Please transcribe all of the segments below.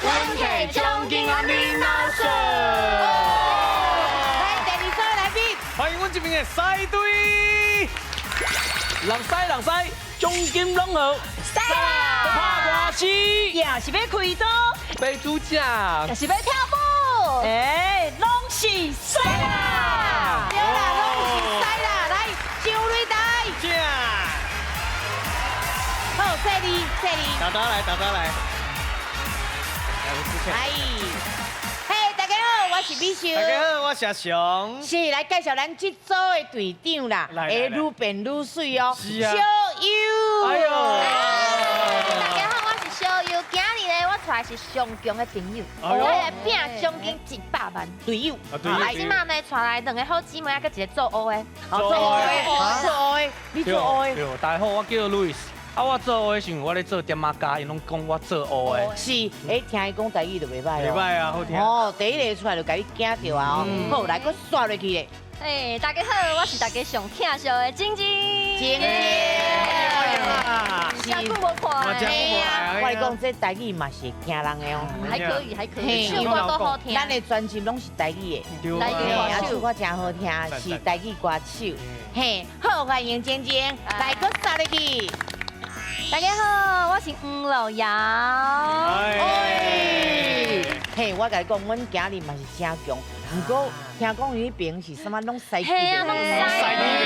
阮提獎金啊，林老師。來，第二組來賓，歡迎阮這邊的師隊。人師人師，獎金攏予，師啦！拍歌戲，也是欲開刀，欲煮食，也是欲跳舞，欸，攏是師啦！對啦，攏是師啦，來，上擂台。正。好，這裡，這裡。大家來，大家來。來，嘿，大家好，我是美秀。大家好，我是阿雄。是來介紹咱這組的隊長啦，會愈變愈媠哦。是啊。小優。哎喲。大家好，我是小優。今日咧，我帶來是上強的朋友，我來拼獎金100萬。隊友。來，這馬呢，帶來兩個好姊妹，還閣一個做烏的。做烏的，做烏的，你做烏的。對，大家好，我叫 Louis。啊，我做烏的時陣，我咧做點仔家，𪜶攏講我做烏的。是，欸，聽伊講台語就袂䆀哦。袂䆀啊，好聽。哦，第一个出來就共你驚著啊！好，來，閣煞落去咧。欸，大家好，我是大家上疼惜的晶晶。晶晶。真久無看。嘿啊，我來講，這台語嘛是會驚人的哦。還可以，還可以，唱歌都好聽。咱的專輯攏是台語的，台語歌手，唱歌真好聽，是台語歌手。嘿，好，歡迎晶晶，來，閣煞落去。大家好，我是黃樂瑤。哎，嘿，我共你講，阮今日嘛是誠強，毋過聽講伊彼爿是啥物攏師級的，攏師級的，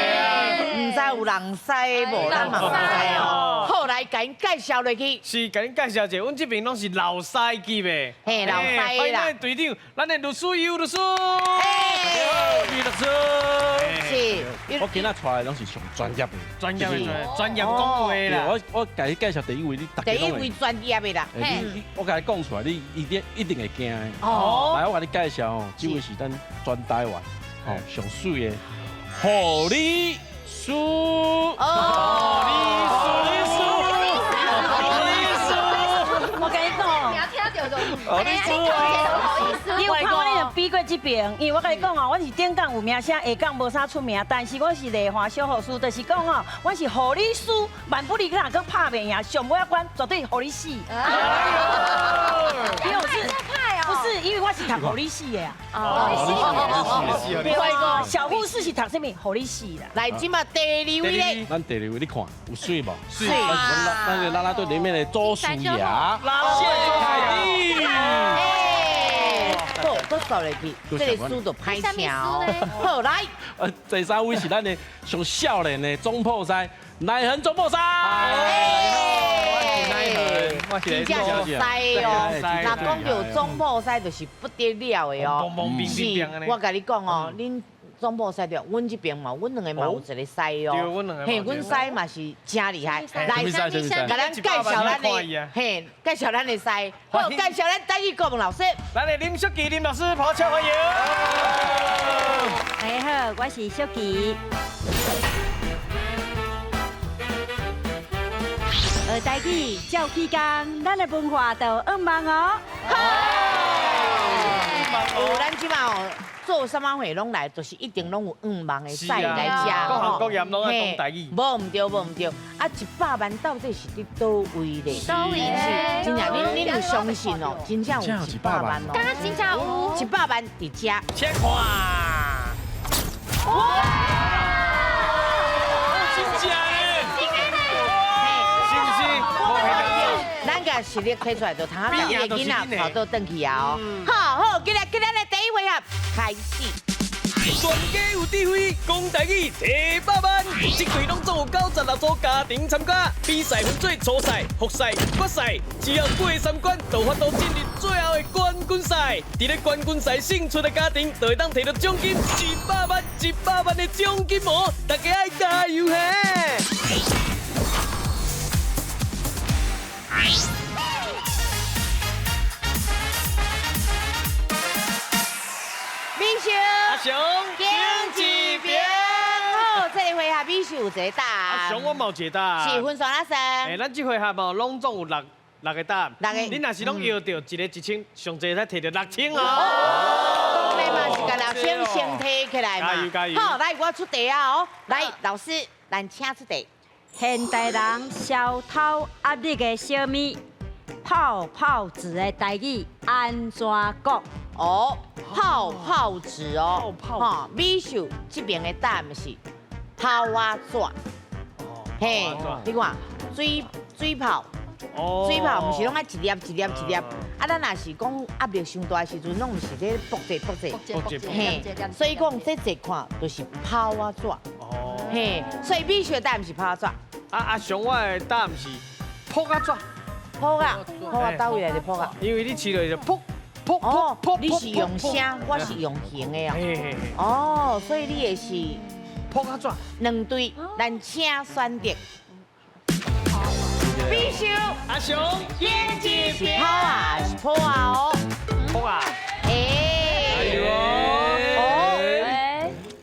毋知有人師無，咱嘛毋知哦。好，來，共𪜶介紹落去。是，共恁介紹一下，阮這爿攏是老師級的。嘿，老師啦。歡迎咱的隊長，咱的律師尤律師。律師。是。我今仔帶來攏是上專業的，專業的，專業講話啦。我共你介紹第一位，你大家第一位專業的啦。我共你講出來，你一定一定會驚的。哦。來，我共你介紹哦，這位是咱全台灣哦上媠的護理師。哦。護理師。護理師。我共你講。護理師啊。你有看我你比過這爿，因為我共你講哦，我是頂港有名聲，下港無啥出名，但是我是麗華小護士，就是講哦，我是護理師，萬不離去若閣拍袂贏，上尾仔關絕對予你死。因為我是，不是，因為我是讀護理系的啊。哦，對，小護士是讀啥物？護理系啦。來，這馬第二位咧。咱第二位你看有媠無？媠。咱是啦啦隊裡面的祖師爺，謝凱蒂。好，閣煞落去，這个輸就歹聽哦。好，來，第三位是咱的上少年的總鋪師，乃恆總鋪師。我是真正是師哦。若講著總鋪師就是不得了的哦。是，我共你講哦，恁總鋪師對，阮這爿嘛，阮兩个嘛有一个師哦。嘿，阮師嘛是真厲害。來，共咱介紹咱的，嘿，介紹咱的師，好，介紹咱台語國文老師。咱的林淑琪林老師，拍手歡迎。大家好，我是淑琪。學台語，照起工，咱的文化就向望哦。好，有咱這馬哦。做啥物貨攏來，就是一定攏有向望的師來遮。各行各業攏愛講台語。無毋對，無毋對。啊，100萬到底是佇佗位咧？佗位咧？真正，恁有相信哦？真正有一百萬哦？敢若真正有？100萬佇遮。請看。哇！真正的。是毋是？咱共實力提出來，就通共伊的囡仔跑倒轉去啊！哦，好好，今日今日的第一回合開始。全家有智慧，講台語提百萬，這隊攏總有96組家庭參加，比賽分做初賽、複賽、決賽，只要過三關，就有法度進入最後的冠軍賽。佇咧冠軍賽勝出的家庭，就會當提著獎金一百萬、100萬的獎金哦！大家愛加油嘿！美秀，阿雄，经一爿。好，這个回合美秀有一个答案。阿雄，我嘛有一个答案。是分數哪算？欸，咱這回合哦，攏總有六個答案。六個。你若是攏搖著，一个1000，上濟才提著6000哦。當然嘛是共6000先提起來嘛。加油加油！好，來我出題啊哦。來，老師，咱請出題。現代人消偷壓力的小物，泡泡紙的台語按怎講？哦，泡泡紙哦，泡泡吼，美秀這邊的答案是泡仔紙。嘿，你看水水泡，水泡毋是攏愛一粒一粒一粒，啊，咱若是講壓力傷大的時陣，攏毋是咧卜者卜者，嘿，所以講這一看就是泡仔紙，嘿，所以美秀的答案是泡仔紙。啊阿雄，我的答案是撲仔紙，撲啊，撲啊，佗位來的撲啊？因為你飼落就撲撲哦撲撲，你是用聲，我是用形的啊。哦，所以你的是撲仔紙。兩對，咱請選擇。美秀，阿雄，眼睛是泡啊，是撲啊哦。撲啊！哎，哦，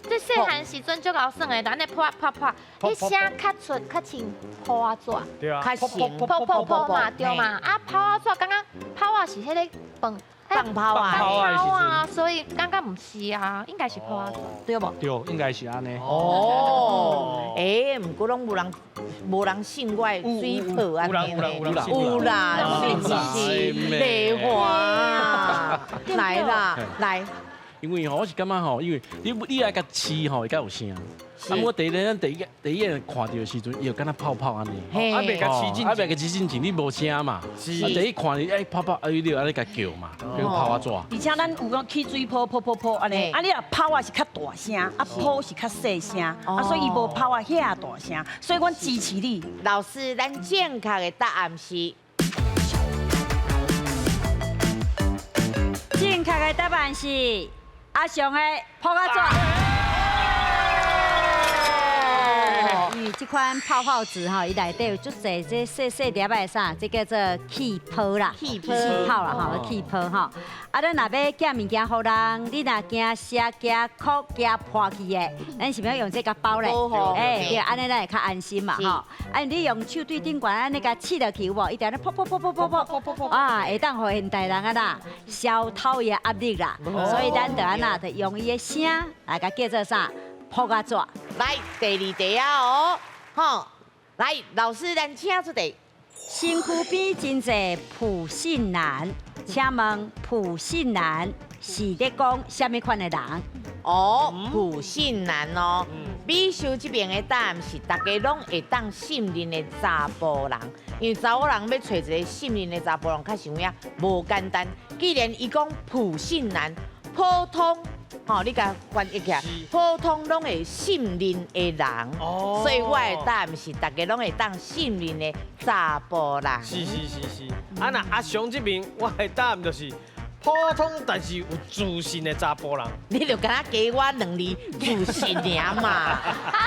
這細漢時陣足𠢕耍的，按呢撲啊撲撲，彼聲較出較像泡仔紙，對啊，較成撲撲撲嘛對嘛，啊泡仔紙感覺泡仔是彼個放放炮啊，放炮啊，所以感覺毋是啊，應該是泡仔紙，對無？對，應該是按呢。哦，欸，毋過攏無人信我的水泡按呢，有啦，是不是？麗華，來啦，來。因為吼，我是感覺吼，因為你愛共飼吼，會較有聲。啊，我第一咱第一第一眼看著的時陣，伊就敢若泡泡按呢。啊，未共飼進，啊，未共飼進前，你無聲嘛。啊，第一看你哎泡泡，啊，你就按呢共叫嘛，叫泡仔紙。而且咱有講起水泡泡泡泡按呢，啊你若泡仔是較大聲，啊泡是較細聲，啊所以伊無泡仔遐大聲，所以阮支持你。老師，咱正確的答案是。正確的答案是阿雄的泡仔紙。因為這款泡泡紙吼，伊內底有足濟這細細粒的啥，這叫做氣泡啦，氣泡啦吼，氣泡吼。啊，咱若欲寄物件予人，你若驚寫驚哭驚破去的，咱是欲用這共包咧？欸，對，按呢咱會較安心嘛吼。啊，你用手對頂懸按呢共試落去有無？伊就按呢噗噗噗噗噗噗，啊，會當予現代人啊啦消透伊的壓力啦。所以咱就按怎，就用伊的聲來共叫做啥？泡仔紙。來，第二題啊哦，吼，來，老師，咱請出題。身軀邊真濟普信男，請問普信男是咧講啥物款的人？哦，普信男哦，美秀這邊的答案是大家攏會當信任的查埔人，因為查某人欲揣一个信任的查埔人，確實有影無簡單。既然伊講普信男，普通。吼，你共翻譯起來，普通攏會信任的人，所以我的答案是大家攏會當信任的查埔人。是是是是，啊那阿雄這邊，我的答案就是普通但是有自信的查埔人。你就敢若加我兩字自信爾嘛，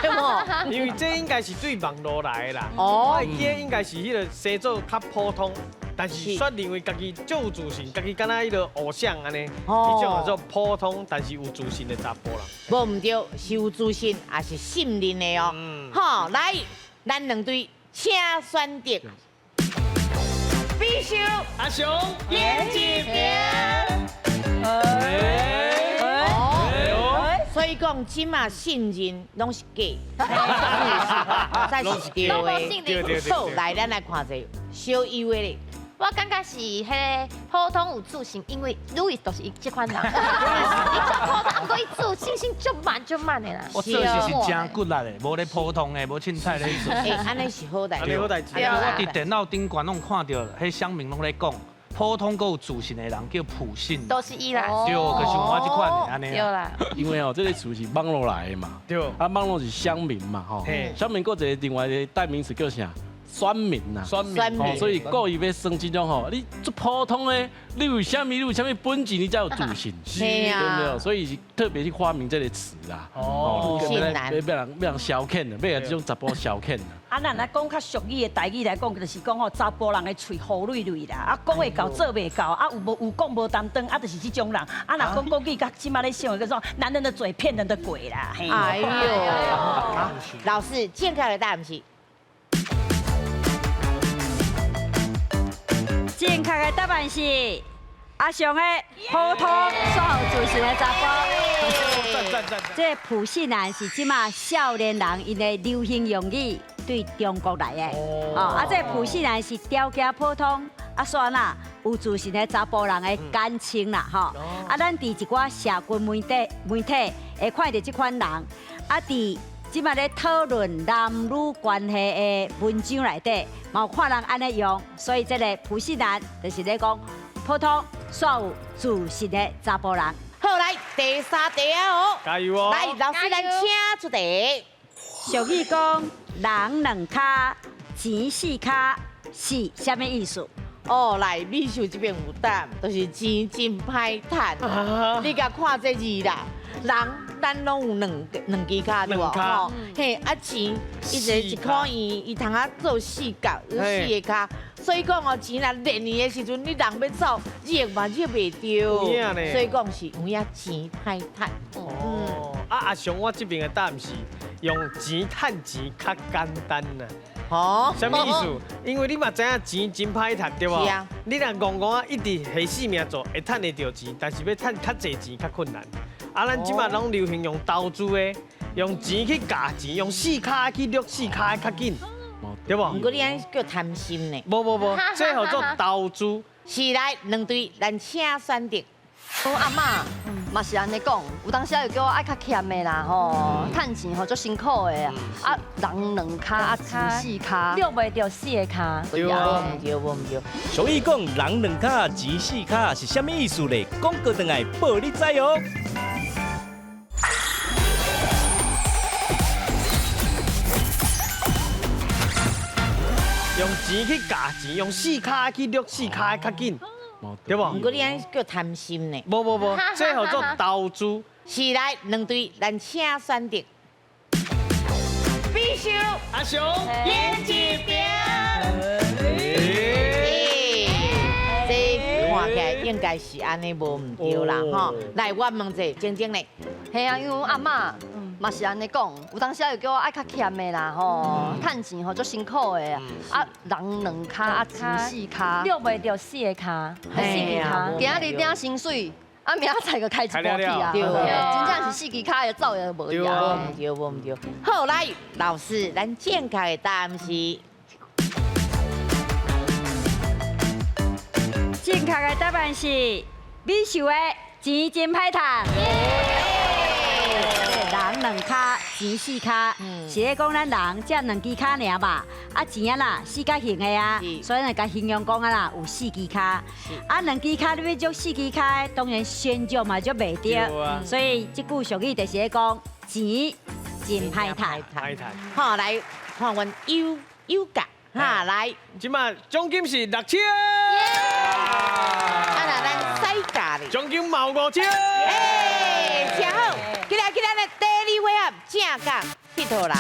對無？因為這應該是對網路來的啦。哦，我會記得應該是彼个生做較普通。但是煞認為家己足有自信，家己敢若彼个偶像按呢，彼種叫做普通但是有自信的查埔人。無毋對，是有自信，也是信任的哦。好，來，咱兩隊請選擇。美秀、阿雄、眼一邊。所以講，這馬信任攏是假，才是對的。好，來，咱來看一下小優的咧。我感覺是彼个普通有自信，因為路易就是伊這款人，伊足普通，毋過伊自信心足滿足滿的啦。我做事是真骨力的，無咧普通的，無凊彩咧做。欸，按呢是好代誌。好代誌。我佇電腦頂懸攏看著，彼鄉民攏咧講，普通閣有自信的人叫普信。都是伊啦。對，就是我這款的按呢。對啦。因為哦，這個詞是網路來的嘛。對。啊，網路是鄉民嘛，吼。鄉民閣一個另外一個代名詞叫啥？酸民呐，酸民，所以故意欲耍這種吼，你足普通的，你有啥物，你有啥物本錢，你才有自信，對啊，對不對？所以是特別去發明這個詞啦。哦，自信男，欲人消遣的，欲這種查埔消遣啦。啊，咱來講較俗語的台語來講，就是講吼，查埔人的喙虎蕊蕊啦，啊，講會到做袂到，啊，有無有講無擔當，啊，就是這種人。啊，若講國語，佮這馬咧想的叫做男人的嘴騙人的鬼啦。哎呦，老師，正確的答案是。正確的答案是阿雄的普通煞有自信的查埔。這普信男是這馬少年人𪜶的流行用語，對中國來的。哦，啊，這普信男是條件普通，啊，煞哪有自信的查埔人的简称啦，吼。啊，咱伫一寡社群媒体会看著这款人，啊，伫这摆咧讨论男女关系的文章内底，嘛有看人按呢用，所以这个普信男就是咧讲普通煞有自信的查埔人。好，来第三题啊哦，加油哦！来，老师咱请出题。俗语讲，人两跤，钱四跤，是啥物意思？哦，来，美秀这边有答，就是钱真歹趁。你共看这字啦，人咱拢有两支跤对无？吼，嘿，啊钱，伊一个一箍圆，伊通啊做四角，四个跤。所以讲哦，钱若连你的时阵，你人欲走，入嘛入袂著。所以讲是有影钱歹趁。哦，啊阿雄，我这边的答案是用钱趁钱较简单啦。哦，啥物意思？因为你嘛知影钱真歹趁，对无？是啊。你若戆戆啊，一直下死命做，会趁得著钱，但是欲趁较济钱较困难。啊，咱这马拢流行用投资的，用钱去轧钱，用四跤去掠四跤较紧，对无？毋过你按呢叫贪心呢？无无无，这号做投资。是来两队，咱请选择。阮阿嬷嘛是按呢讲，有当时又叫我爱较俭的啦吼，趁钱吼足辛苦的啊，人两跤啊钱四跤，掠袂著四个跤。对啊，无毋对，无毋对。俗语讲人两跤，钱四跤是啥物意思咧？广告转来报你知哦。用钱去轧钱，用四跤去掠四跤较紧。对无？毋过你按呢叫贪心呢？无无无，这号做投资。是来两队，咱请选择。必修阿雄，演一边。这看起来应该是按呢无毋对啦吼。来，我问者，晶晶咧。嘿啊，因为阮阿嬷嘛是按呢讲，有当时又叫我爱较俭的啦吼，趁钱吼足辛苦的啊，人两跤啊钱四跤，掠袂著四个跤，四支跤。今仔日领薪水，啊明仔载就开一半去啊，对，真正是四支跤的走也无去啊。无毋对，无毋对。好，来，老师，咱正确的答案是？正确的答案是美秀的钱真歹趁。人两跤，钱四跤，是咧讲咱人才两支跤尔嘛，啊钱啊啦四角形的啊，所以呢共形容讲啊啦有四支跤，啊两支跤你欲捉四支跤，当然先捉嘛捉袂著，所以这句俗语就是咧讲钱真歹趁。歹趁。好，来看阮有有价，哈来，这马奖金是6000。啊那咱使价咧，奖金嘛有5000。哎，真好，起来起来来，第二回合正港𨑨迌人。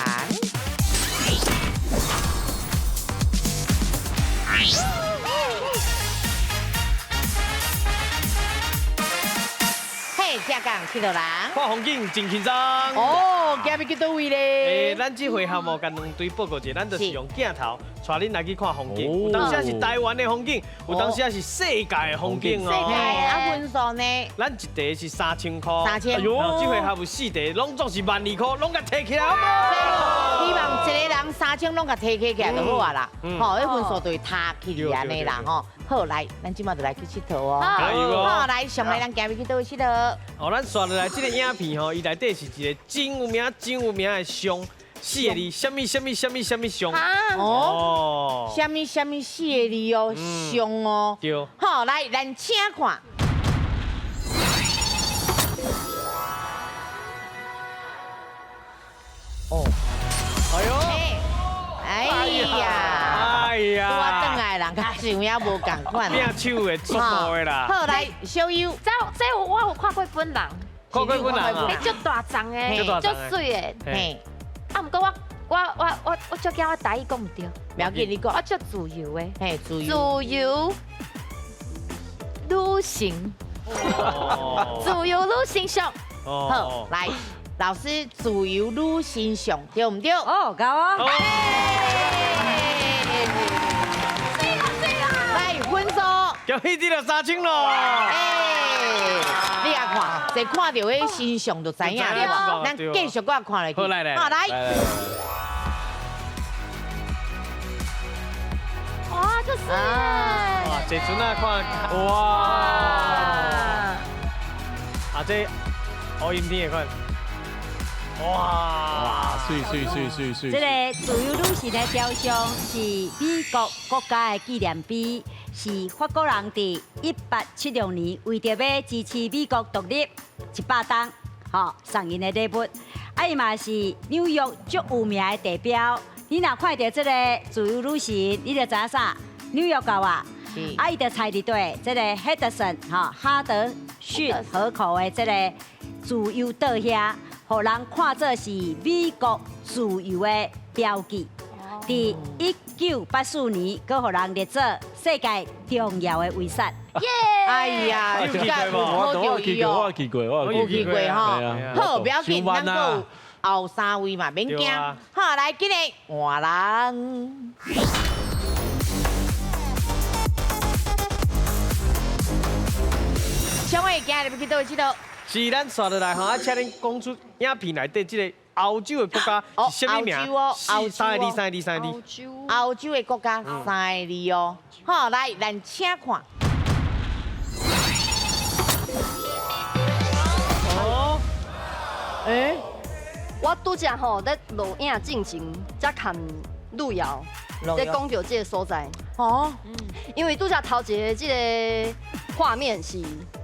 嘿，正港𨑨迌人。看风景真轻松。哦，今日去佗位咧？欸，咱这回合哦，共两队报告一下，咱就是用镜头带恁来去看风景。有当时是台湾的风景，有当时是世界的风景哦。世界啊，分数呢？咱一题是3000块。3000。哎呦，这回合有4题，拢总是12000块，拢共提起来好无？希望一个人3000拢共提起来就好啊啦。吼，彼分数就会塌起去按呢啦吼。好，来，咱这马就来去𨑨迌哦。加油哦！好，来，上来咱今日去佗位𨑨迌？哦，咱刷落来这个影片吼，伊内底是一个真有名、真有名的像，四个字，啥物啥物啥物啥物像。哦，啥物啥物四个字哦，像哦。对。好，来，咱请看。哦。哎呦。哎呀。哎呀。拄仔转来的人，较是有影无仝款。拼手的，速度的啦。好，来，小优。这我有看过本人。看过本人啊。彼足大张的，足媠的。嘿。啊，毋过我足惊我台语讲毋对。不要紧，你讲。我足自由的。嘿，自由。自由女性。自由女性像。好，来，老师，自由女神像，对毋对？哦，够啊。来，分数。恭喜得了3000咯。哎，你也看，这看到彼神像就知影对无？咱继续阁看落去。好，来来。好，来。哇，这是。哇，坐船啊看，哇！啊，这乌阴天的款，哇！哇，水水水水水。这个自由女神的雕像是美国国家的纪念碑，是法国人伫1876年为著欲支持美国独立100冬，吼送𪜶的礼物。啊，伊嘛是纽约足有名的地标。你若看著这个自由女神，你就知影啥？纽约到啊，啊，伊就踩伫佗，这个哈德逊吼哈德逊河口的这个自由岛遐，予人看做是美国自由的标记。伫1984年，阁予人列做世界重要的遗产。耶！哎呀，有去过无？我去过，我去过，我有去过吼。好，不要紧，咱阁有后三位嘛，免惊。好，来，今日换人。小伟，今日欲去佗位𨑨迌？是咱紲落来吼，啊，请恁讲出影片内底这个欧洲的国家是啥物名？欧洲，三个字，三个字，三个字。欧洲的国家三个字哦。好，来，咱请看。哦，欸，我拄才吼咧录影进前，才看路遥咧讲著这个所在。哦，因为拄才头一个这个画面是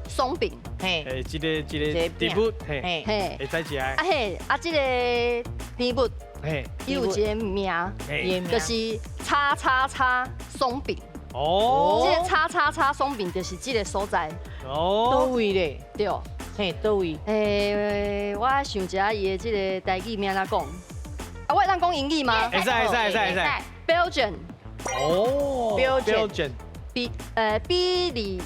松饼，嘿，欸，这个植物，嘿，嘿，会使食的。啊嘿，啊这个甜物，嘿，伊有一个名，就是叉叉叉松饼。哦，这个叉叉叉松饼就是这个所在。哦，佗位咧？对，嘿，佗位？欸，我想一下伊的这个台语名怎讲？啊，我会当讲英语吗？会使会使会使会使。 Belgium。哦，Belgium。比利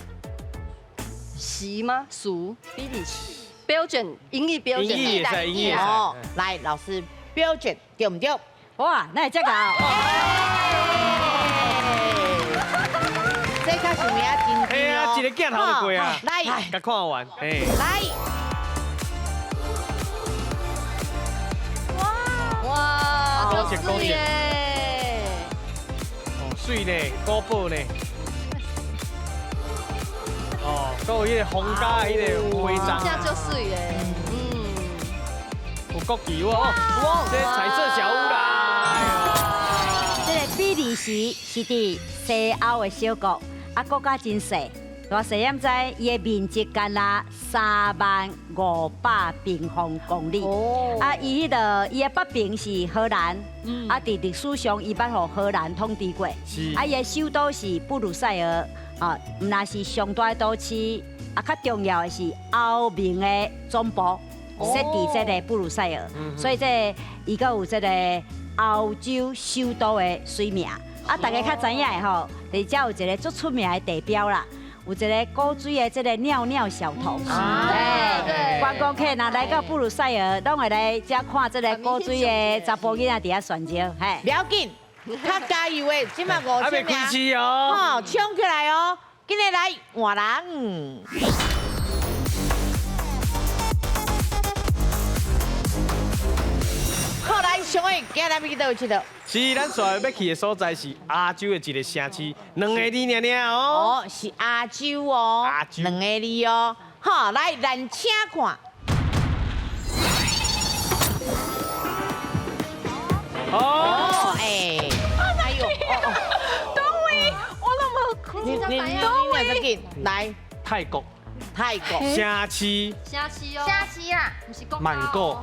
时吗？属比利时。Belgium，英语 Belgium。英语会使，英语会使。哦，来，老师，Belgium 对毋对？哇，哪会遮𠢕？这较是有影真嘿啊，一个镜头就过啊。来，共看完。来。哇哇，古迹古迹。哦，水呢，古堡呢。哦，阁有彼个皇家的彼个徽章。这足水的，嗯。有国旗哦，哇，这彩色小屋啦。这个比利时是伫西欧的小国，啊，国家真细，偌细也毋知，伊的面积干焦30,500平方公里。啊，伊彼个伊的北边是荷兰，啊，伫历史上伊捌予荷兰统治过。啊，伊的首都是布鲁塞尔，啊，毋但是上大的都市，啊，较重要的是欧盟的总部设伫这个布鲁塞尔，所以这伊阁有这个欧洲首都的水名。啊，大家较知影的吼，伫遮有一个足出名的地标啦，有一个古锥的这个尿尿小童。哎，观光客若来到布鲁塞尔，拢会来遮看这个古锥的查埔囡仔伫遐旋招。嘿，不要紧，较加油的，这马5000 还袂开始哦，吼，冲起来哦，紧来来换人。好，来，上位，今日欲去佗位𨑨迌？是，咱紲欲去的所在是亚洲的一个城市，两个字尔尔哦。哦，是亚洲哦，两个字哦。好，来，咱请看。哦，哎，哎呦，佗位，我拢无看。你来，泰国，泰国，城市，城市哦，城市啊，毋是国曼谷。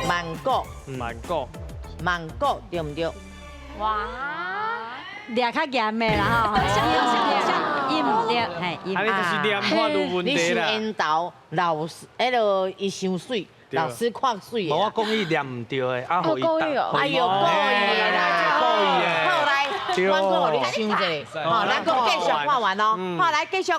曼谷，曼谷，曼谷，对毋对？哇，掠较严的啦吼，伊毋对，嘿，伊啊，你就是念法有问题啦。你伤缘投，老师，彼个伊伤媠，老师看媠。无我讲伊念毋对的，啊，予伊答。哎哟，故意的啦，故意的。好来，我阁予你想一下，好，咱阁继续看完哦。好，来继续。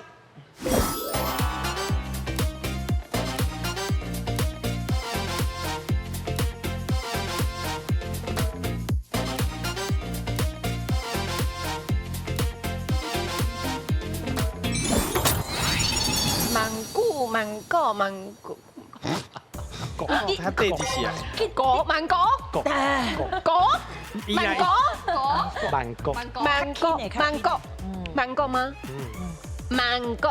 曼谷，曼谷，他对一是啊，国，曼谷，国，国，曼谷，曼谷，曼谷，曼谷，曼谷吗？曼谷，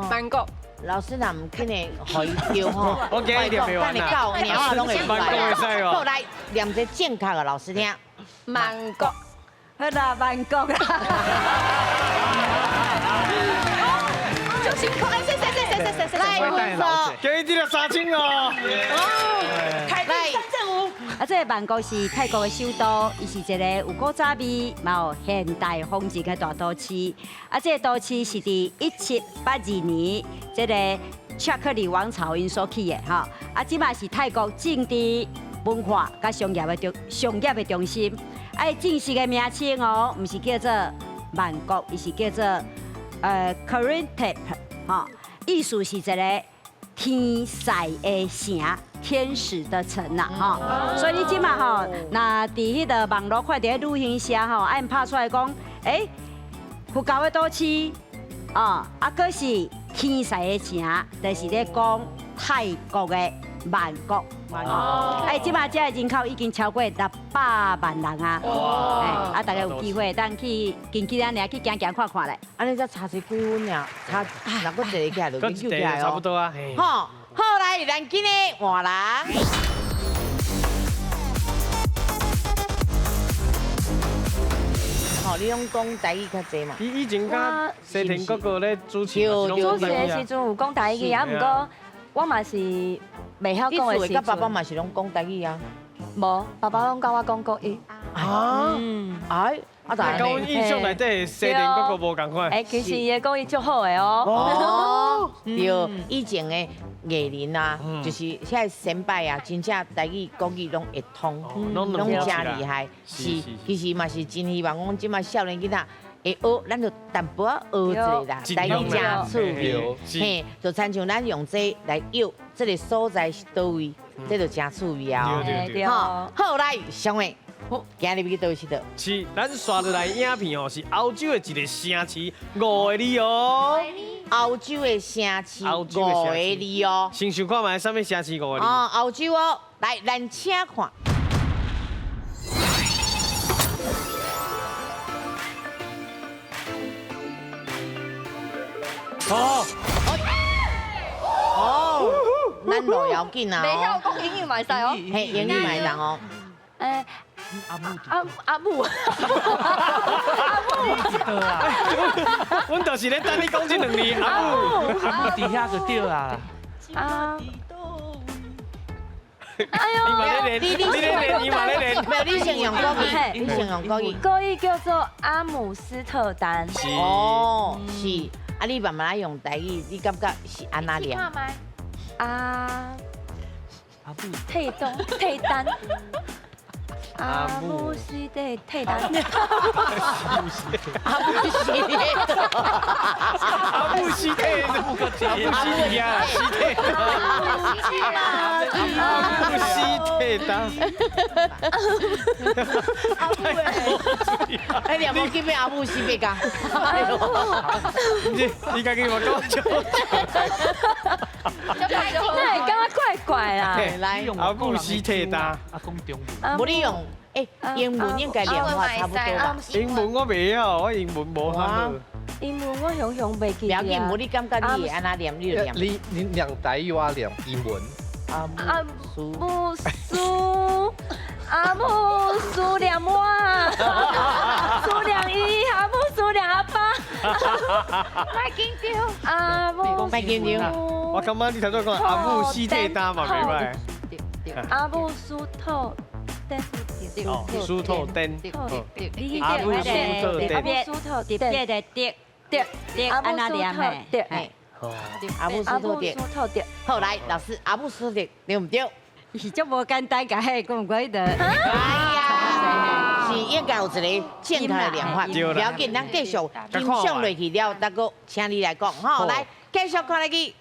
曼谷。老师若唔紧的，予伊丢吼。我今日念袂完等你到鸟仔拢会出来。好，来念一个正确的，老师听。曼谷，好啦，曼谷啦。就辛苦，哎，谢谢谢谢谢谢。来，分数。给你这个3000哦。台北三正五。啊，这个曼谷是泰国的首都，伊是一个有古早味、嘛有现代风情的大都市。啊，这个都市是伫1782年，这个恰克里王朝𪜶所起的吼。啊，这嘛是泰国政治、文化佮商业的中心。啊，伊正式的名称哦，毋是叫做曼谷，伊是叫做Krungthep 吼，意思是一个天使的城。天使的城啦，吼，所以你这马吼，若伫彼个网路看著旅行社吼，爱拍出来讲，欸，佛教的都市，啊，阁是天使的城，就是咧讲泰国的曼谷。哎，这马这的人口已经超过600万人啊！哎，啊，大家有机会，咱去近几年去行行看看咧。按呢才差一几分尔，差若阁一个起来就研究起来哦。差不多啊。好。好，来，咱今日换人。吼，你拢讲台语较济嘛？伊以前佮西田哥哥咧主持，主持的时阵有讲台语，啊，毋过我嘛是袂晓讲的时阵。你厝佮爸爸嘛是拢讲台语啊？无，爸爸拢教我讲国语。啊？哎。啊，但佮阮印象内底西田哥哥无仝款。哎，其实伊的国语足好的哦。哦，对，以前的艺人啊，就是遐先辈啊，真正台语、国语拢会通，拢真厉害。是，其实嘛是真希望讲这马少年囡仔会学，咱就淡薄仔学一下啦，台语真趣味。嘿，就亲像咱用这来约这个所在是佗位，这就真趣味啊。对。好，好来，上位。好，今日欲去佗位𨑨迌？是，咱刷落来影片哦，是欧洲的一个城市，5个字哦。欧洲的城市，5个字哦。先想看觅啥物城市5个字？哦，欧洲哦，来，咱请看。哦。哦，咱路遥紧啊！袂晓讲英语嘛会使哦。嘿，英语嘛会当哦。哎。阿母，阿母，阿母，阮就是咧等你讲这两字，阿母，阿母伫遐就对啊。啊。哎呦，你咧练，你嘛咧练，没有，你先用国语，你先用国语。国语叫做阿姆斯特丹。哦，是，啊，你慢慢用台语，你感觉是按怎念？阿，退东退丹。阿姆斯特退丹，阿姆斯特，阿姆斯特，阿姆斯呀，斯特，阿姆斯特丹。阿母哎，你无记咩阿姆斯特噶？你家己嘛讲笑。那会感觉怪怪啦。来，阿姆斯特丹，阿讲中文。无你用，欸，英文应该念法差不多吧？英文我袂晓，我英文无遐好。英文我雄雄袂记。不要紧，无你感觉你会按怎念，你就念。你念台语，我念英文。阿姆斯，阿姆思念我，思念伊，阿姆思念阿爸。莫紧张，阿姆，莫紧张。我感觉你头拄讲阿姆斯特丹嘛袂歹。阿姆斯特丹，斯特丹，阿姆斯特丹，斯特丹的德德德，按怎念的？阿姆斯特德，好来，老师，阿姆斯特德对毋对？是足无简单，共彼讲过彼个。哎呀，是应该有一个正确的念法。不要紧，咱继续欣赏落去了，大哥，请你来讲，吼，来继续看落去。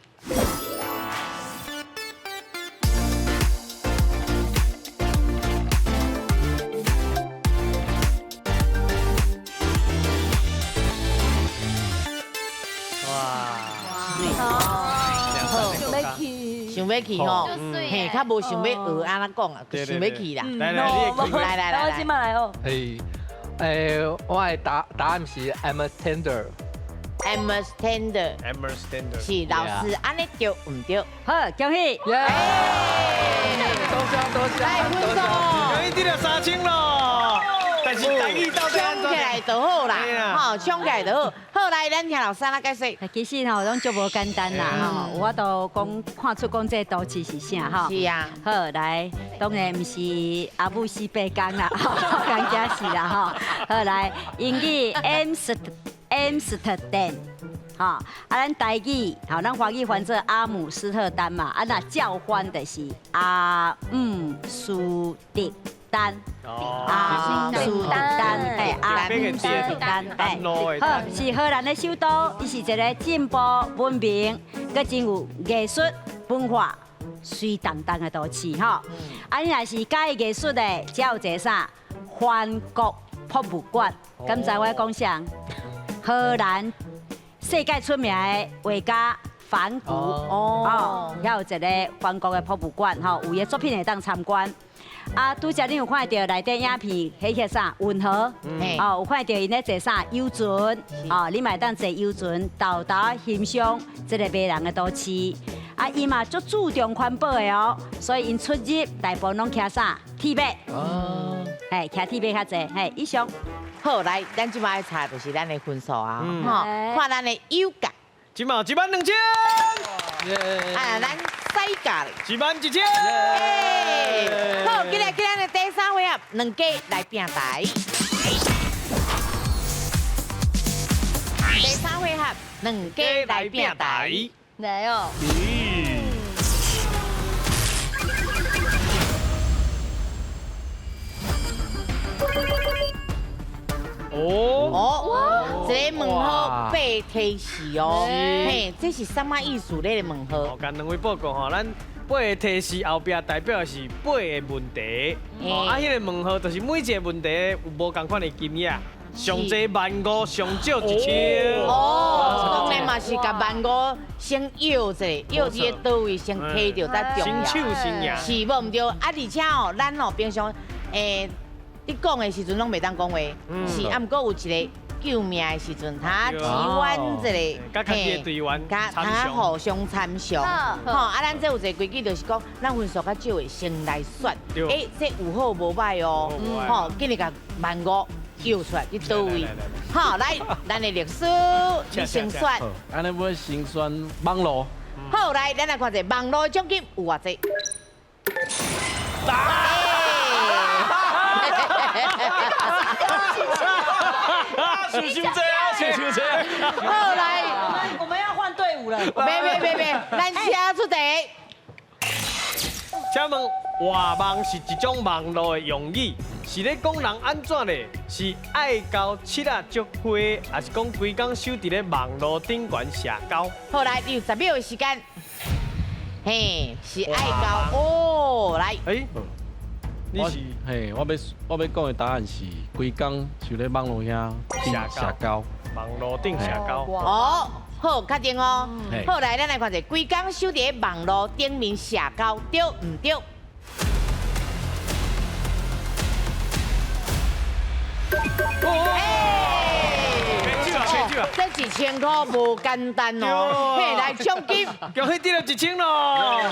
想欲去吼，嘿，较无想欲学按怎讲啊，想欲去啦。来来，来来来，我这马来哦。嘿，我的答案是 Amsterdam。 Amsterdam。 Amsterdam。是老師，按呢對毋對？好，恭喜！多謝多謝。來分數。恭喜得了3000咯。但是台語到底搶起來就好啦，吼，搶起來就好。好，來，咱聽老師來解釋。其實吼，攏足無簡單啦，吼，有法度講看出講這個都市是啥吼。是啊。好，來，當然毋是阿姆斯伯港啦，講真是啦，吼。好，來，英語 Amsterdam。吼，啊，咱台語，吼，咱華語翻做阿姆斯特丹嘛，啊，若照翻就是阿姆斯特丹，阿姆斯特丹，哎，阿姆斯特丹，哎，好，是荷蘭的首都，伊是一個進步文明，閣真有藝術文化水當當的都市，吼。啊，你若是喜歡藝術的，遮有一個啥？梵谷博物館，敢知我講啥？荷蘭世界出名的畫家梵谷，哦，遐有一個梵谷的博物館，吼，有伊的作品會當參觀。啊，拄才你有看著內底影片，彼個啥運河，哦，有看著𪜶咧坐啥遊船，哦，你嘛會當坐遊船沓沓欣賞這个迷人的都市。啊，伊嘛足注重環保的哦，所以𪜶出入大部分攏騎啥鐵馬，嘿，騎鐵馬較濟，嘿，以上。好，來，咱這擺愛查就是咱的分數啊，吼，看咱的有價，這擺12000，啊，咱西價11000，好，今日今咱的第三回合，兩家來拼台。第三回合，兩家來拼台。來哦。哦，這個問號八提示哦，嘿，這是啥物意思咧？問號。我共兩位報告吼，咱八个提示後壁代表的是八個問題，哦，啊，彼個問號就是每一個問題有無仝款的金額，上濟15,000，上少1000。哦，當然嘛是共15,000先約者，約佇个佗位先提著才重要。先搶先贏。是無毋對，啊，而且哦，咱哦平常你講的時陣攏袂當講話，是啊，毋過有一個救命的時陣，他支援一個，佮家己的隊員，佮他互相參詳，吼啊，咱這有一個規矩，就是講，咱分數較少的先來選，欸，這有好無歹哦，吼，緊來共15,000叫出來，佇佗位，好，來，咱的律師，你先選，按呢我先選網路，好，來，咱來看者網路的獎金有偌濟？想傷濟啊，想傷濟。好來，我們要換隊伍了。別別別別，咱請出題。請問，活網是一種網路的用語，是咧講人按怎咧？是愛交七仔祝花，還是講規工守佇咧網路頂懸社交？好，來，你有10秒的時間。嘿，是愛交哦，來。欸你是嘿，我欲講的答案是，規工就咧網路遐社交，網路頂社交。哦，好，確定哦。好，來，咱來看者，規工守佇咧網路頂面社交，對毋對？這1000塊無簡單哦，嘿，來獎金，恭喜得了1000咯！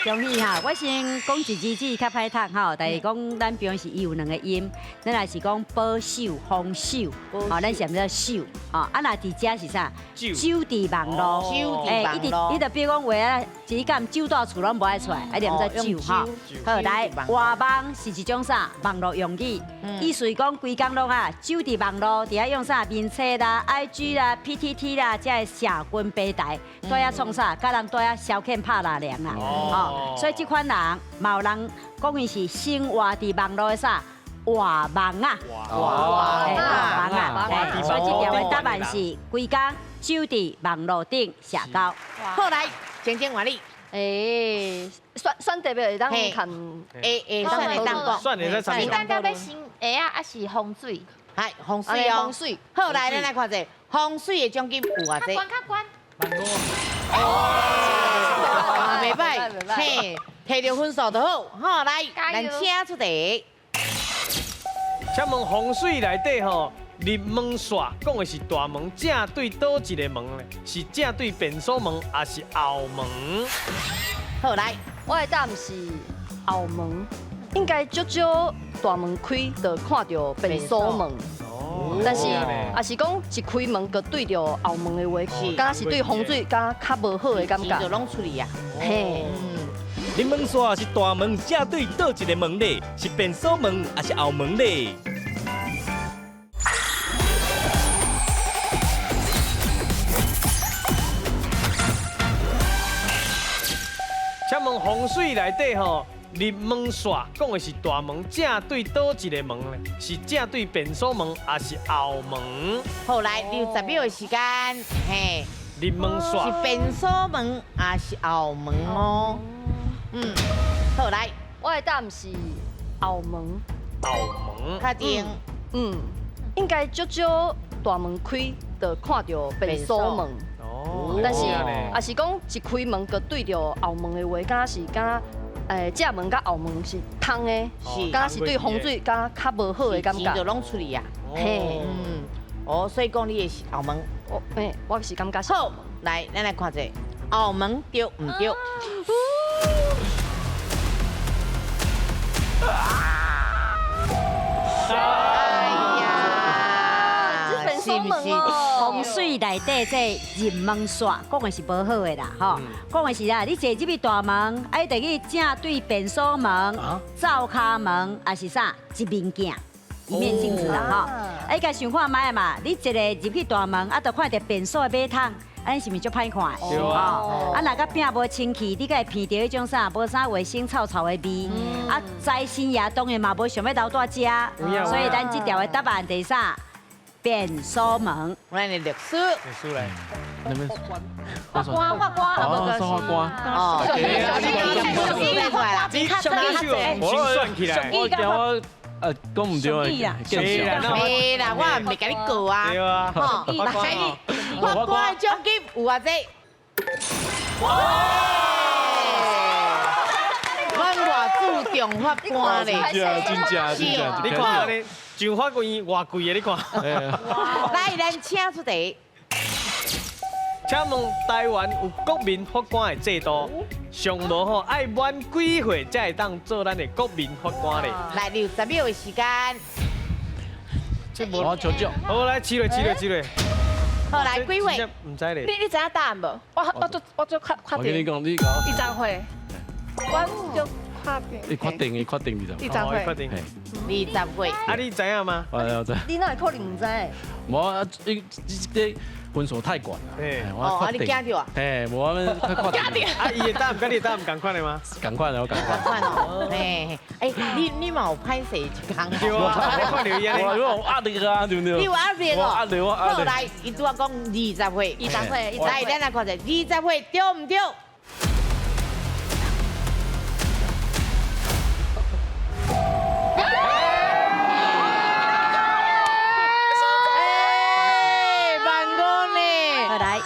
恭喜哈！我先講一字字較歹讀吼，但是講咱平常時伊有兩個音，咱若是講保守、防守，吼，咱是毋叫守，吼，啊，若佇遮是啥？守佇網路，守佇網路。伊就比如講話啊，一間守蹛厝攏無愛出來，啊，念做守吼。好，來，活網是一種啥？網路用語，意思講規工攏啊，守佇網路，佇遐用啥？面冊啦、IG 啦、PTT 啦，這個社群平台，蹛遐創啥？佮人蹛遐消遣拍拉涼啦，吼，所以這款人，嘛有人講伊是生活佇網路的啥？活網啊，活網啊，所以這條的答案是規工守佇網路頂社交。好，來，晶晶換你。欸，選特別會當看，會選會當講，你感覺欲先鞋仔，還是風水？係風水哦，風水。好，來，咱來看者風水的獎金有偌濟？較懸較懸。15,000。哦，袂歹，嘿，提著分數就好。好，來，咱請出題。请问风水内底吼，入门煞讲的是大门正对佗一个门咧？是正对便所门，还是后门？好来，我的答案是后门，应该足少大门开就看到便所门。但是，也是讲一开门就对著后门的话，敢若是对风水敢较无好的感觉。就拢出去啊。嘿。入门煞是大门正对佗一个门咧？是便所门还是后门咧？请问风水内底吼，入门煞讲的是大门正对佗一个门咧？是正对便所门，还是后门？好，来60秒的时间，嘿。入门煞是便所门，还是后门哦？嗯，好来，我的答案是后门。后门，确定。嗯，应该足少大门开就看到便所门。哦。但是，也是讲一开门就对著后门的话，敢若是敢若，正门佮后门是通的，敢若是对风水敢较无好的感觉。钱就拢出去啊。嘿。嗯。哦，所以讲你的是后门。我，我是感觉是。好，来，咱来看者，后门对毋对？哎呀，这是门哦！风水内底这入门煞，讲的是无好的啦，吼，讲的是啊，你坐入去大门，啊，你得去正对便所门、灶跤门，还是啥一面镜、一面镜子啦，吼。啊，你家想看觅嘛？你一个入去大门，啊，就看著便所的马桶。按呢是毋是足歹看？对啊。啊，若佮饼无清气，你阁会闻著彼种啥无啥卫生臭臭的味。啊，财神爷当然嘛无想欲留蹛遮，所以咱这条的答案就是啥？便所门。咱的律师。律师来。法官，法官，哦，法官。哦。出来啦。你先算起来。我惊我。讲唔对啊，没啦，我也袂共你告啊。对啊。吼，来，法官的奖金有偌济？哇！阮偌注重法官咧，真正真正真正，你看咧，上法院偌贵的，你看。来，咱请出题。请问台湾有国民法官的制度，上无吼爱满几岁才会当做咱的国民法官咧？来，60秒的时间。我求救。好，来，起来，起来，起来。好，来，几岁？毋知咧。你知影答案无？我做确定。我跟你讲，你讲。20岁。我就确定。你确定？你确定20？ 20岁。确定。20岁。啊，你知影吗？我知。你哪会可能毋知？无啊，你这分数太悬啦。哦，啊，你惊著啊？嘿，无我们较确定。啊，伊的答案佮你的答案仝款的吗？仝款的，我仝款。仝款哦。嘿，哎，你嘛有歹势一工。对啊，我看著伊按呢。我有压力啊，对不对？你有压力哦。压力，我压力。好，来，伊拄仔讲20岁。 20岁。来，咱来看者，20岁对毋对？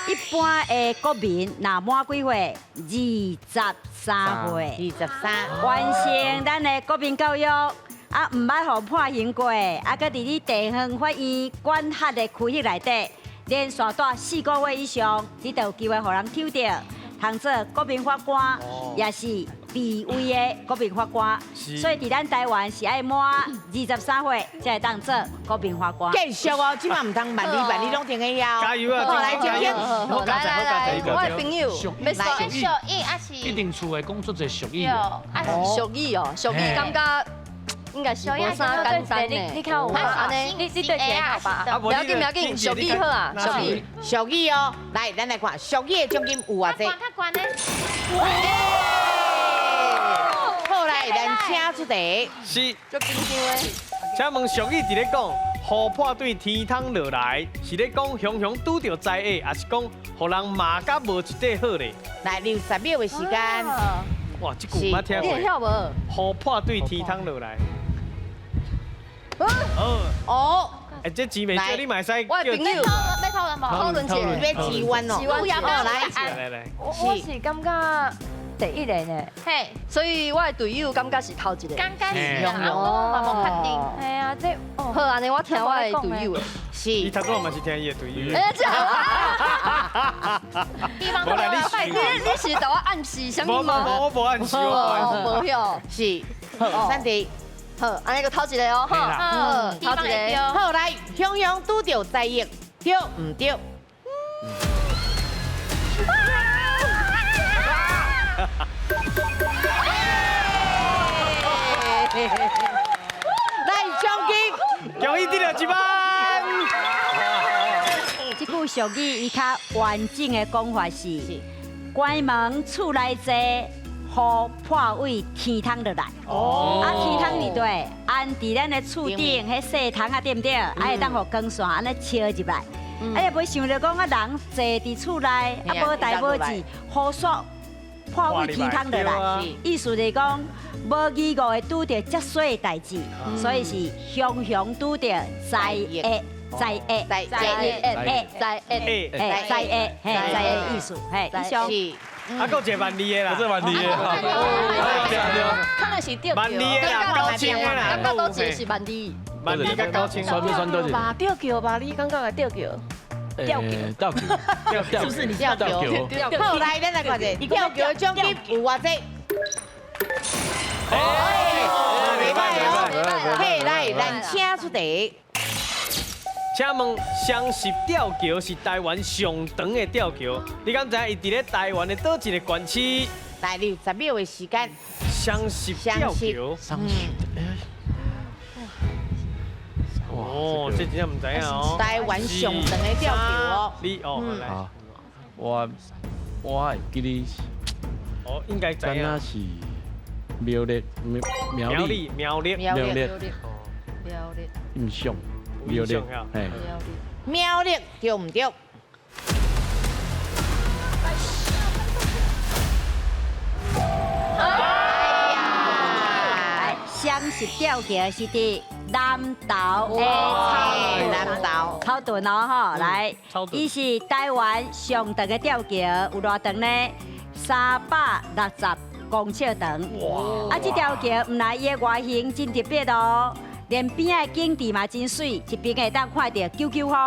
一般的国民若满几岁？23岁。 23。完成咱的国民教育，啊，毋捌予判刑过，啊，阁伫你地方法院管辖的区域内底，连续蹛4个月以上，你就有机会予人抽著，通做国民法官，也是备位的国民法官。所以伫咱台湾是爱满23岁才会当做国民法官。继续哦，这马毋通万里万里拢停在遐。加油啊！来，来来来，我的朋友，来俗语啊是。一定厝会讲足济俗语。啊是俗语哦，俗语感觉应该是无啥简单的。你看我按呢，你对谁好吧？不要紧不要紧，俗语好啊，俗语。俗语哦，来，咱来看俗语的奖金有偌济？较悬的。好来，咱请出题。是。足紧张的。请问俗语伫咧讲，雨破对天窗落来，是咧讲雄雄拄著灾厄，还是讲予人骂甲无一块好咧？来，60秒的时间。哇，这句毋捌听过。你会晓无？雨破对天窗落来。哦。哎，这钱袂少，你嘛会使。我的朋友，要讨论无？讨论一下。要支援哦。来来来。我是感觉第一个呢。嘿，所以我的隊友感覺是頭一個。感覺是啊，我嘛無確定。係啊，這好，按呢我聽我的隊友的。是。你頭拄嘛是聽伊的隊友。欸，這啊。希望你你是對我暗示啥物嗎？我無暗示，我無曉。是，好，三弟。好，按呢閣頭一個哦，好，頭一個。好，來，雄雄拄著在意，對毋對？來，獎金，恭喜得了一萬。這句俗語伊較完整的講法是：關門厝內坐，雨破位天窗落來。哦。啊，天窗佇佗，按佇咱的厝頂，彼細窗啊，對毋對？啊，會當予光線按呢照入來。啊，也袂想著講啊，人坐佇厝內，啊，無代無誌，雨煞破位天窗落來。意思就是講，無疑誤會拄著遮衰的代誌，所以是雄雄拄著災厄。在厄，在厄，在厄，在厄，嘿，在厄意思，嘿，以上。啊，阁一个万字的啦，这万字的，可能是吊万字的啦，9000的啦，感覺都一个是萬字，萬字佮9000，算不算多？吧，吊橋吧，你感覺會吊橋？吊橋，吊橋，是不是你吊橋？好，來，咱來看者，吊橋的獎金有偌濟？哎，袂歹哦，嘿，來，咱請出題。請問雙十吊橋是台灣上長的吊橋，你敢知影伊佇咧台灣的佗一個縣市？來，你有10秒的時間。雙十吊橋。雙十，哦，這真正毋知影哦。台灣上長的吊橋哦。你哦，來。我會記得。哦，應該知影。敢若是苗栗，苗栗，苗栗，苗栗，苗栗。印象。苗栗，嘿，苗栗對毋對？哎呀，雙十吊橋是佇南投的草屯哦，吼，來，伊是台灣上長的吊橋，有偌長呢？360公尺長。啊，這條橋毋但伊的外形真特別哦。連邊仔的景致嘛真媠，一邊會當看著九九峰，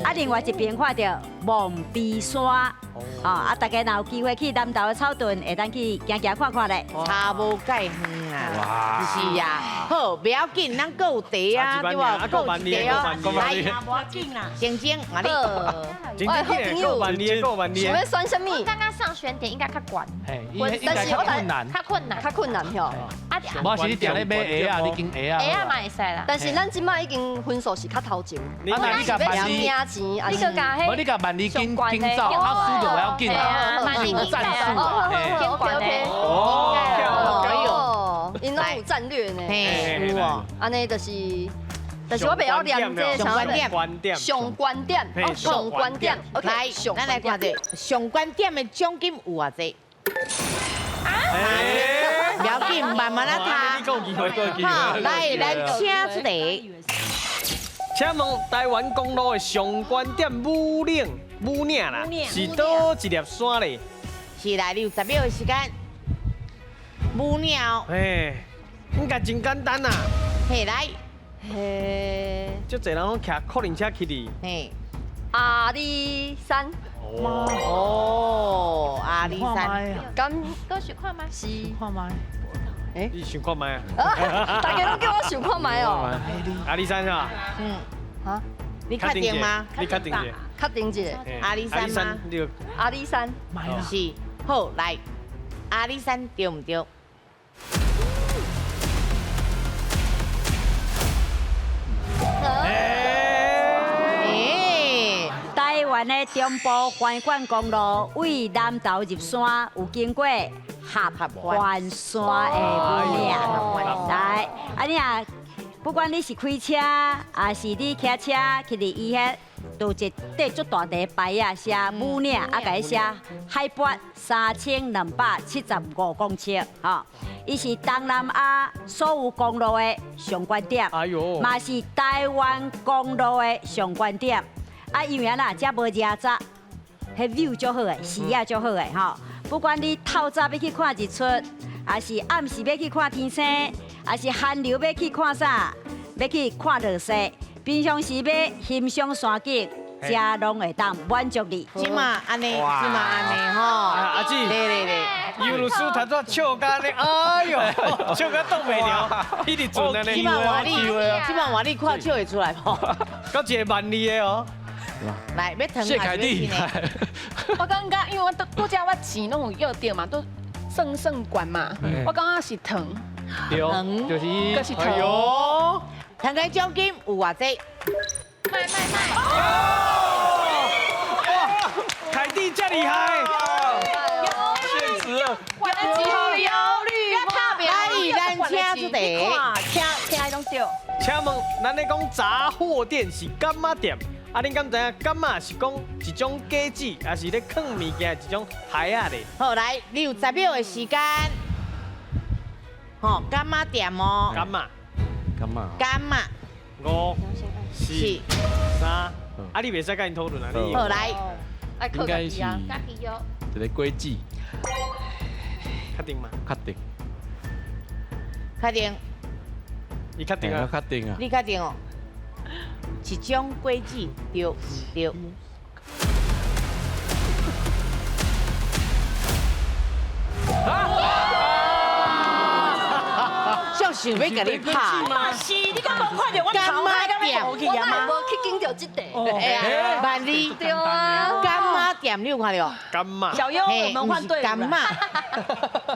啊，另外一邊看著望陂山，哦，啊，大家若有機會去南投的草屯，會當去行行看看咧。差無介遠啊，是啊，好，袂要緊，咱閣有茶啊，對無？閣有茶哦，來，無要緊啦，晶晶，啊你，晶晶，夠萬里，夠萬里。想欲選啥物？我剛剛上選點應該較懸，但是我困難，較困難，較困難吼。啊，無是你定咧買鞋啊，你經鞋啊。鞋啊嘛會使啦。但是咱這擺已經分數是較頭前。啊，那你共萬里，你閣共彼，無你共萬里緊緊走，啊輸就袂要緊啦。萬里緊戰術啊，OK OK。哦，𪜶攏有戰略呢。嘿，有哦。按呢就是。但是我袂曉念這個上懸點，上懸點，上懸點。來，咱來看者上懸點的獎金有偌濟？啊？不要緊，慢慢仔讀。好，來，咱請出題。請問台灣公路的上懸點武嶺，武嶺啦，是佗一粒山咧？是來，你有10秒的時間。武嶺。嘿，應該真簡單啦。嘿，來。嘿，足濟人攏騎客運車去哩。嘿，阿里山。哦，阿里山。咁，閣想看覓？是。看覓。欸，你想看覓啊？大家攏叫我想看覓哦。阿里山是吧？嗯。哈？你確定嗎？你確定者？確定者。阿里山嗎？阿里山。是。好，來，阿里山對毋對？台灣的中部橫貫公路位南投入山，有經過合歡山的武嶺。來，啊你啊，不管你是開車，還是你騎車，去佇伊遐，都一塊足大塊牌仔寫武嶺，啊，共伊寫海拔3275公尺，吼。伊是東南亞所有公路的上懸點，嘛是台灣公路的上懸點。啊，因為啊啦，遮無遮雜，彼 view 足好的，視野足好的吼。不管你透早欲去看日出，抑是暗时欲去看天星，抑是寒流欲去看啥，欲去看落雪，平常时欲欣赏山景，遮攏會當滿足你。這馬按呢，這馬按呢吼。阿姊，對對對，尤律師頭拄笑甲按呢，哎喲，笑甲擋袂牢，一直轉按呢。這馬換你，這馬換你看笑會出來無？閣一個萬字的哦。來，欲糖謝凱蒂。我感覺，因為我拄拄才我錢攏有約著嘛，都算算懸嘛，我感覺是糖。對，就是閣是糖。糖的獎金有偌濟？賣賣賣！哇，凱蒂這厲害！現實啊！我的錢憂慮，來，咱請出題。聽聽攏對。請問，咱咧講雜貨店是柑仔店？啊，恁敢知影柑仔是講一種果子，抑是咧囥物件的一種鞋仔咧？好，來，你有10秒的時間。吼，柑仔店哦。柑仔。柑仔。柑仔。 5、4、3，啊，你袂使佮𪜶討論啊！你好來，應該是一個果子。確定嗎？確定。確定。你確定啊？確定啊。你確定哦？一種果子，對毋對？像想欲共你拍。嘛是，你敢無看著我頭殼敢欲無去啊嗎？我無去經著這塊。哎呀，萬里。對啊。柑仔店你有看著？柑仔。小優，我們換隊伍。柑仔。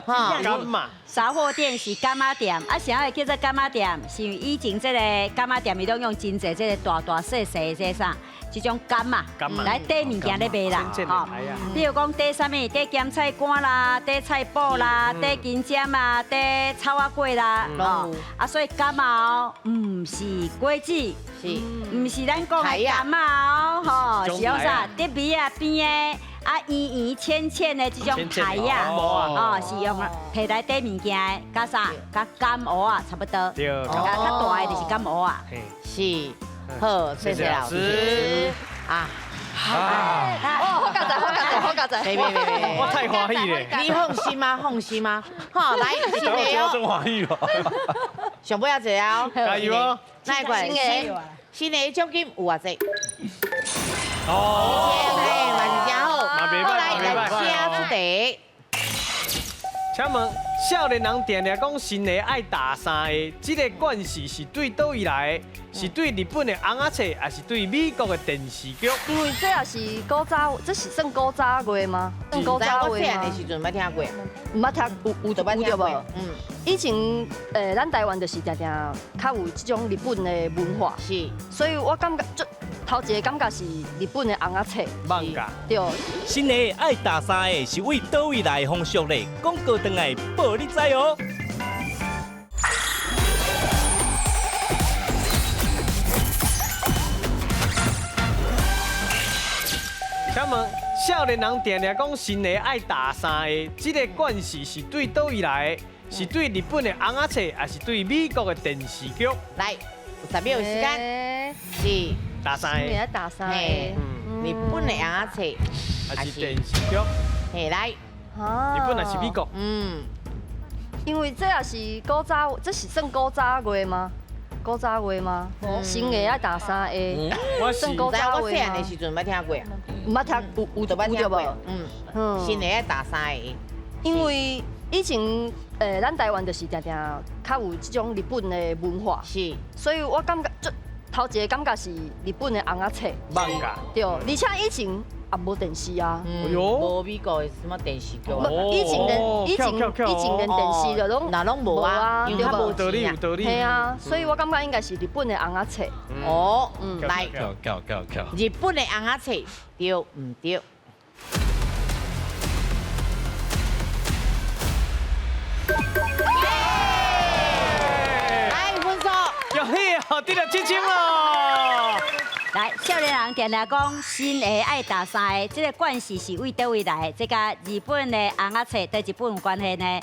柑仔。雜貨店是柑仔店，啊，啥會叫做柑仔店？是因為以前這個柑仔店伊攏用真濟這個大大細細這啥，這種柑仔來綴物件咧賣啦，吼。比如講綴啥物，綴鹹菜乾啦，綴菜脯啦，綴金針啊，綴草仔粿啦，吼。啊，所以柑仔哦，毋是果子，是，毋是咱講的柑仔哦，吼，是用啥？得米仔邊的。啊，圓圓淺淺的這種苔仔，哦，是用提來綴物件的，佮啥？佮柑芋仔差不多。對，較大的就是柑芋仔。是，好，謝謝老師。啊，哦，好佳哉，好佳哉，好佳哉。別別別別，我太歡喜咧。你放心嗎？放心嗎？好，來，新的哦。真歡喜哦。上尾仔一個哦。加油哦！哪一款？新的獎金有偌濟？哦，嘿，嘛是真好。好，來，來，請出題。請問，少年人定定講新年愛打三个，這個慣勢是對佗位來的？是對日本的尪仔冊，抑是對美國的電視劇？因為這也是古早，這是算古早話嗎？算古早話嗎？我細漢的時陣捌聽過。毋捌聽，有有對無？嗯。以前咱台灣就是定定較有這種日本的文化，是。所以我感覺這頭一個感覺是日本的尪仔冊。漫畫。對。新年愛打三个是為佗位來的風俗咧？廣告轉來報你知哦。請問，少年人定定講新年愛打三个，這個慣勢是對佗位來的？是對日本的尪仔冊，抑是對美國的電視劇？來，有10秒時間，是打三个。打三個。日本的尪仔冊，抑是電視劇？嘿，來，日本抑是美國？嗯，因為這也是古早，這是算古早話嗎？古早話嗎？新的愛打三个，算古早話嗎？我細漢的時陣捌聽過。毋捌聽，有對無？嗯，新的愛打三个，因為以前咱台灣就是定定較有這種日本的文化，是，所以我感覺這頭一個感覺是日本的尪仔冊。漫畫。對，而且以前也無電視啊。無美國的什麼電視劇。以前連以前以前連電視就攏哪攏無啊，因為較無錢啊。嘿啊，所以我感覺應該是日本的尪仔冊。哦，來，日本的尪仔冊對毋對？來分數。恭喜啊，得了7000咯！來，少年人定定講新的愛打三个，這個慣勢是為佗位來的？這佮日本的尪仔冊對日本有關係呢？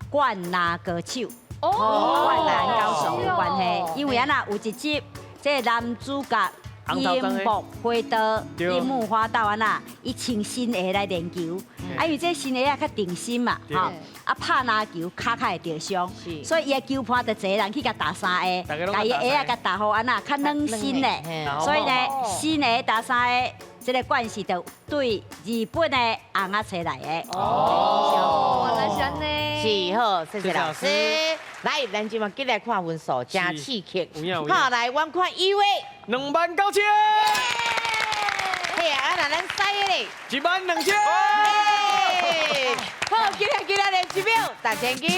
灌籃高手，哦，灌籃高手有關係，因為按怎有一集，這個男主角樱木花道，樱木花道安那，伊穿新鞋来练球，啊，因为这新鞋仔较定心嘛，吼，啊拍篮球跤较会著伤，所以伊的球伴就一个人去共踏三下，共伊的鞋仔共踏予按怎较软身咧，所以呢，新鞋踏三下，这个关系就对日本的尪仔揣来的。哦，原来是按呢。是好，谢谢老师。来，咱这马紧来看分数，真刺激。好，来，阮看一位29000。嘿啊，那咱师的咧，12000。好，今日今日连一秒，大千金。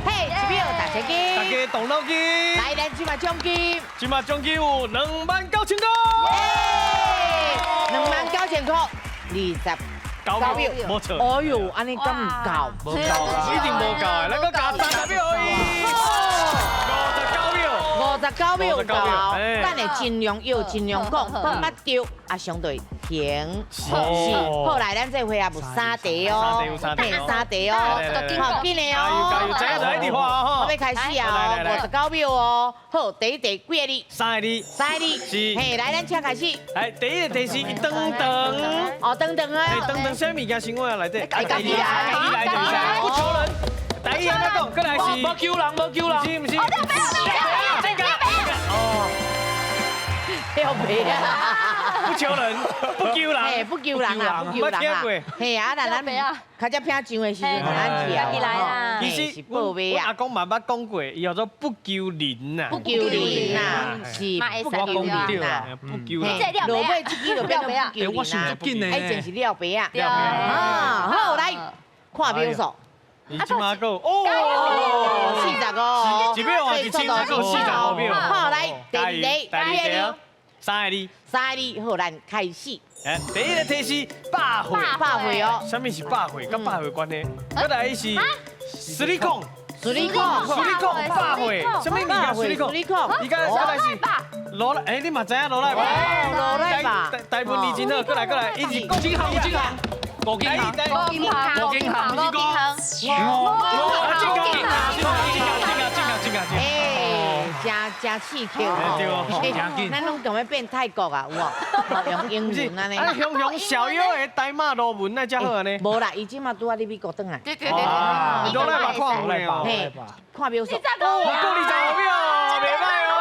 嘿，一秒大千金。大家动脑筋。来，咱这马奖金。这马奖金有29000块。29000块，29秒，无错。哎哟，按呢敢有够？无够，一定无够的，咱阁加30秒予伊。59秒，59秒够。等下尽量要尽量讲，讲捌对，啊相对停。是，好来，咱这回合有三题哦，三题哦，好，紧的哦。加油加油，知影就一直画哦。我欲开始啊，59秒哦。好，第一题几个字？三个字。三个字。是。嘿，来，咱请开始。来，第一个题是长长。哦，长长啊。长长啥物件生活内底？家己来，家己来就是不求人。第一按怎讲？过来是。无求人，无求人。不是不是。这个。哦。了袂啊！不求人，不求人，嘿，不求人啊，不求人啊。嘿啊，那咱较早拼上的时阵，咱去啊。其实我阿公嘛捌讲过，伊叫做不求人呐。不求人呐，是不求人呐，不求人。落尾这支就变不求人啊。我想足紧的。以前是廖白啊。啊，好，来看秒数。你这马够哦，45，一秒啊，1000够45秒。好，来第二题，第二题。三个字，三个字，好，咱开始。哎，第一个提示，百岁，百岁哦。啥物是百岁？佮百岁有关系？阁来是矽利康，矽利康，矽利康，百岁，啥物物件？矽利康，伊个阁来是罗来，哎，你嘛知影罗来吧？罗来吧。台文字真好，阁来阁来，伊是金行，金行，五金行，五金行，五金行，五金行，五金行，金行，金行，金行，金行，哎，真真刺激哦！咱拢踮咧变泰国啊，有无？用英文按呢。啊，雄雄小妖的台马罗文那才好按呢。无啦，伊这马拄仔伫美国转来。对对对对。罗来吧，看有咧。嘿，看秒数。哦，够25秒，袂歹哦。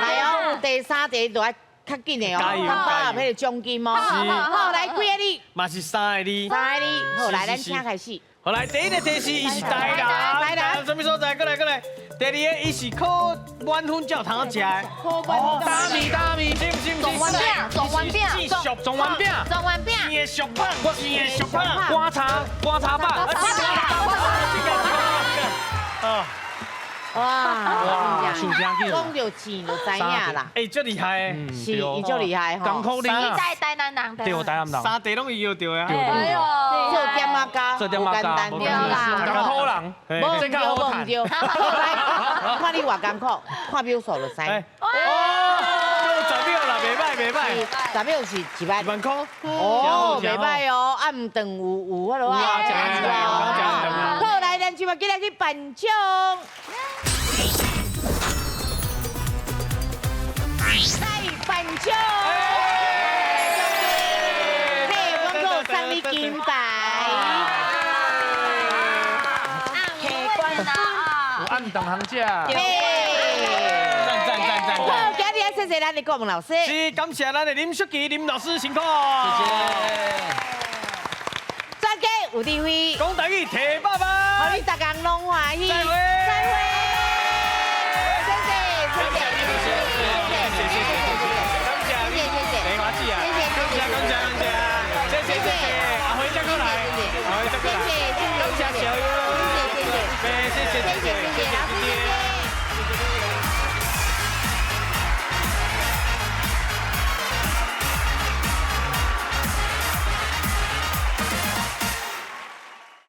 来哦，第三题就爱较紧的哦，较把握彼个奖金哦。好，来几个字？嘛是三个字。三个字。好，来，咱请开始。好来，第一个提示，伊是台南，台南，啥物所在？过来，过来。第二个，伊是考满分才有通食的。考满分。大米，大米，是毋是？状元饼，状元饼，状元饼，状元饼。甜的俗胖，甜的俗胖。瓜茶，瓜茶饭。这个，这个，啊。哇，讲到钱就知影啦。哎，足厉害的，是，伊足厉害吼。艰苦你在台南人，对，台南人。三地拢会摇著啊。哎呦，做点仔加，做点仔加，无简单啦。艰苦人，无对，无对。来，看你偌艰苦，看秒数就知。哦，够10秒啦，袂歹袂歹。10秒是1万。1万块。哦，袂歹哦，暗顿有有彼落啊。好，来，咱这马进来去颁奖。来颁奖！嘿，我阁送你金牌。有暗顿通食。赞赞赞赞！好，今日谢谢咱的顾问老师。是，感谢咱的林淑琪林老师辛苦。谢谢。专家有智慧，讲台语提百万，予你逐工拢欢喜。再会。再会。谢谢，谢谢，谢谢，谢谢，谢谢，谢谢，没关系啊，感谢，感谢，感谢，谢谢，谢谢，阿辉再过来，阿辉再过来，谢谢，感谢小优，谢谢，谢谢，谢谢，谢谢。